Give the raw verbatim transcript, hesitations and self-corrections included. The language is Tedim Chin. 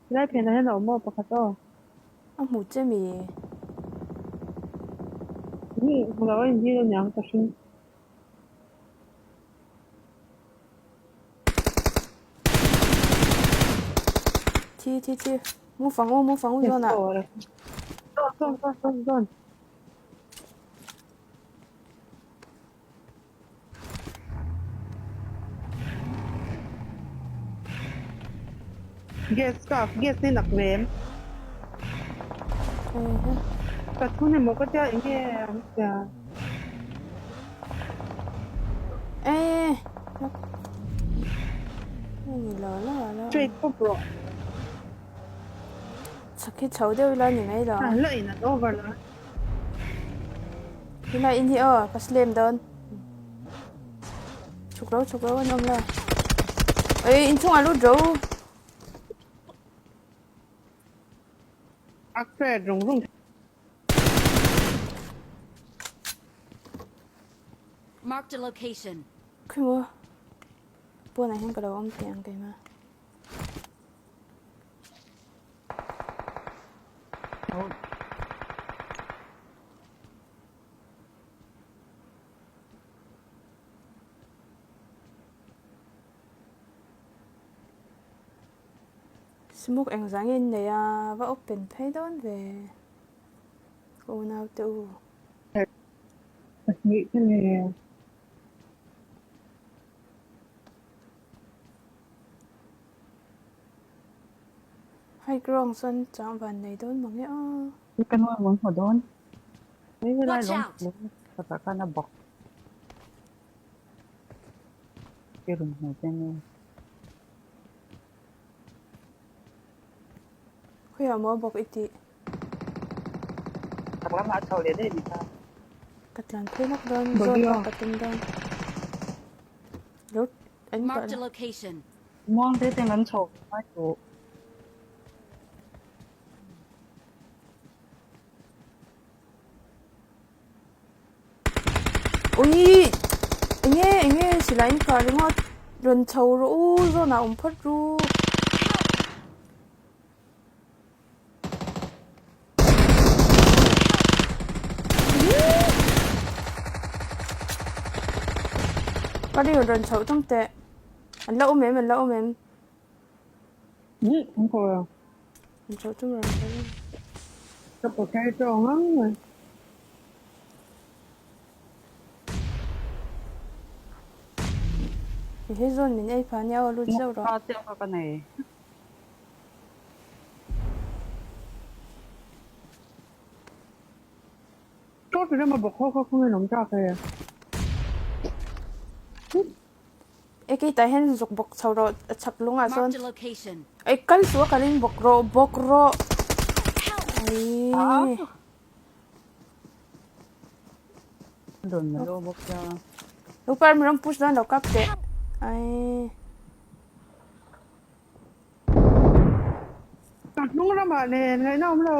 Lai pen a hen a om aw pakhat aw. A hmu cem i. Ni hmu lo in hi lo niang ka hring. Thi, thi, thi. Mu fang u, mu fang u. Yes, zone ah. Zone, zone, zone, zone, zone. Gas ka, gas ni nak vem. Ka thu ni mo ka tia inge, tia. Eh. Ni lo, lo, lo. Straight ko, bro. Sakhi chau deuh ila ni mai lo. Ah, lo in an over lo. Hila in hi aw, ka slem dawn. Chuk lo, chuk lo, an om la. Ei, in chungah lut ro. Ak tre rung rung. Marked a location. Khui maw. Puan ah hian ka lo awm teng keimah. Smoke engzah nge in nei a, va open phei dawn ve. Ka unaute u. Pahnih ka nei. High ground sawn chang van nei dawn mang e aw. Ka nuai mang hmu dawn. Watch out! Ka ta ka na bawk. Ke rung hmu te nge. Khuia maw bawk i tih? Taklam a chau le dei ni ta. Ka tlan phei lak dawn, zone ka tum dawn. Lut, en. Marked a location. Muang te teng an chau mai tu. Ui! Enge, enge, silai in kah ringawt. Ron chho rawh u, zone ah um phawt ru. Ka ring ron chho tum teh. An la um em, an la um em. Ni, an ko ya. An chho tum ron chho. Ka potato ngang ngai. Hi hi zone min ei pha nia, lut zeuh rawh. Ka tia ka ka nei. Ko tu ma bok ko ko ko nom ta ka ya. E kei ta hen zuk bok chho rawh, a chak lungah sawn. Marked a location. Ei, kal suak a ring bok rawh, bok rawh. Help! Ai. Ah. Don na lo bok ta. Lo par mi ram push dan lo kap te. Ai. Ka hnung ramah nen ngaihna om lo.